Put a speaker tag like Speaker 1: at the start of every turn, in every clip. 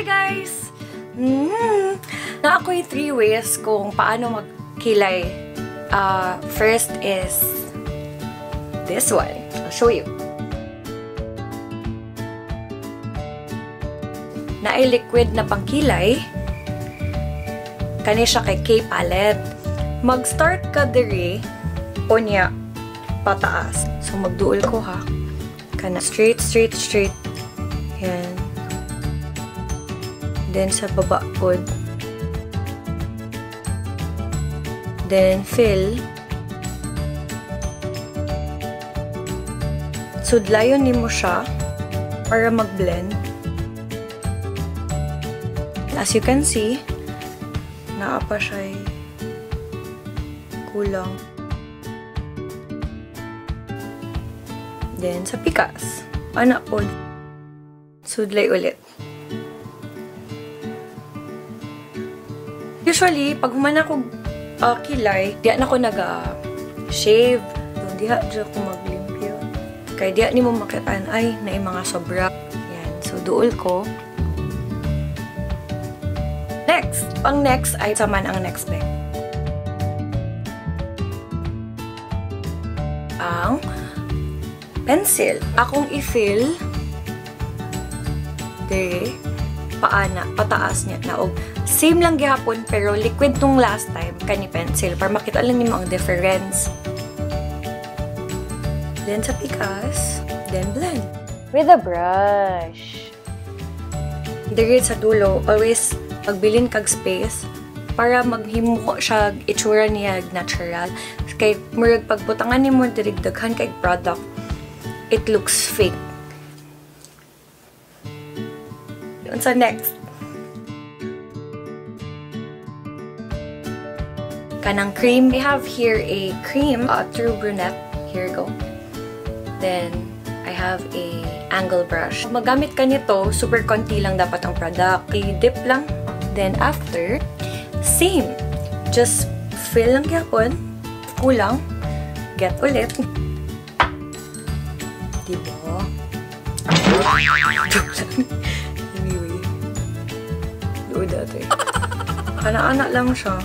Speaker 1: Guys! Naa ko'y 3 ways kung paano magkilay. First is this one. I'll show you. Naay liquid na pangkilay. Kani siya kay K Palette. Mag-start ka diri unya pataas. So magduol ko ha. Kana straight, straight, straight. Yan. Then sa baba pod. Then fill. Sudlayon nimo siya para mag-blend. As you can see, naa pa siya'y kulang. Then sa pikas, ana pod. Sudlay ulit. Usually, pag human ako kilay, diya na ako nag-shave. So, diha dyan ako maglimpyo. Kaya diya ni mo makitaan, ay, na mga sobra. Yan. So, duol ko. Next! Ang next ay saman ang next bag. Ang pencil. Akong i-fill dire paana, pataas niya na og same lang gihapon pero liquid tong last time kani pencil para makita lang nimo ang difference. Then sa pikas, then blend
Speaker 2: with a brush.
Speaker 1: Dire sa dulo, always pagbilin kag space para maghimo siya itsura niya natural. Kay murag pagbutangan nimo diri daghan kay product, it looks fake. Unsa next? Kanang cream. I have here a cream, True Brunette. Here you go. Then, I have a angle brush. Magamit ka nito, super konti lang dapat ang product. I-dip lang. Then, after, same. Just fill lang gyapon. Kulang. Get ulit. Diba? Anyway. Doon dati. Ana-ana lang siya.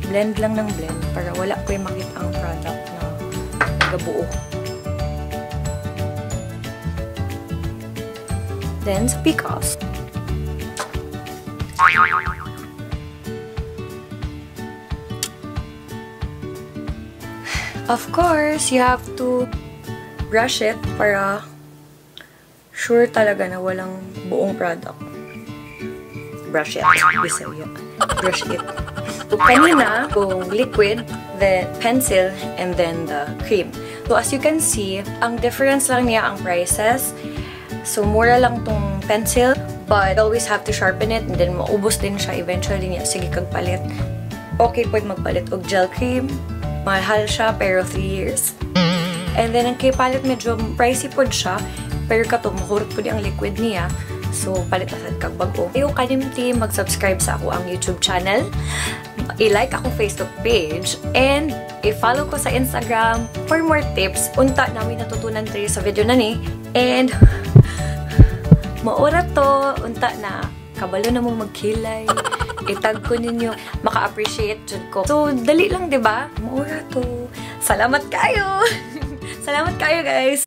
Speaker 1: Blend lang ng blend para wala ko yung makita ang product na nagabuo. Then, sa pikas. Of course, you have to brush it para sure talaga na walang buong product. Brush it. Bisaya. Brush it. So, kanina, kung liquid, the pencil, and then the cream. So, as you can see, ang difference lang niya ang prices. So, mura lang tong pencil, but always have to sharpen it and then maubos din siya eventually niya. Sige, kag palit. Okay po magpalit og gel cream. Mahal siya, pero 3 years. And then, ang K-Palette, medyo pricey po siya. Pero kato, mahurot po ang liquid niya. So, palit na sad kag bag-o. Ayaw kalimti mag-subscribe sa ako ang YouTube channel. I-like akong Facebook page. And, i-follow ko sa Instagram for more tips. Unta namin natutunan tayo sa video na ni. And, maura to. Unta na. Kabalo na mong magkilay. Itag ko ninyo. Maka-appreciate jud ko. So, dali lang, diba? Maura to. Salamat kayo! Salamat kayo, guys!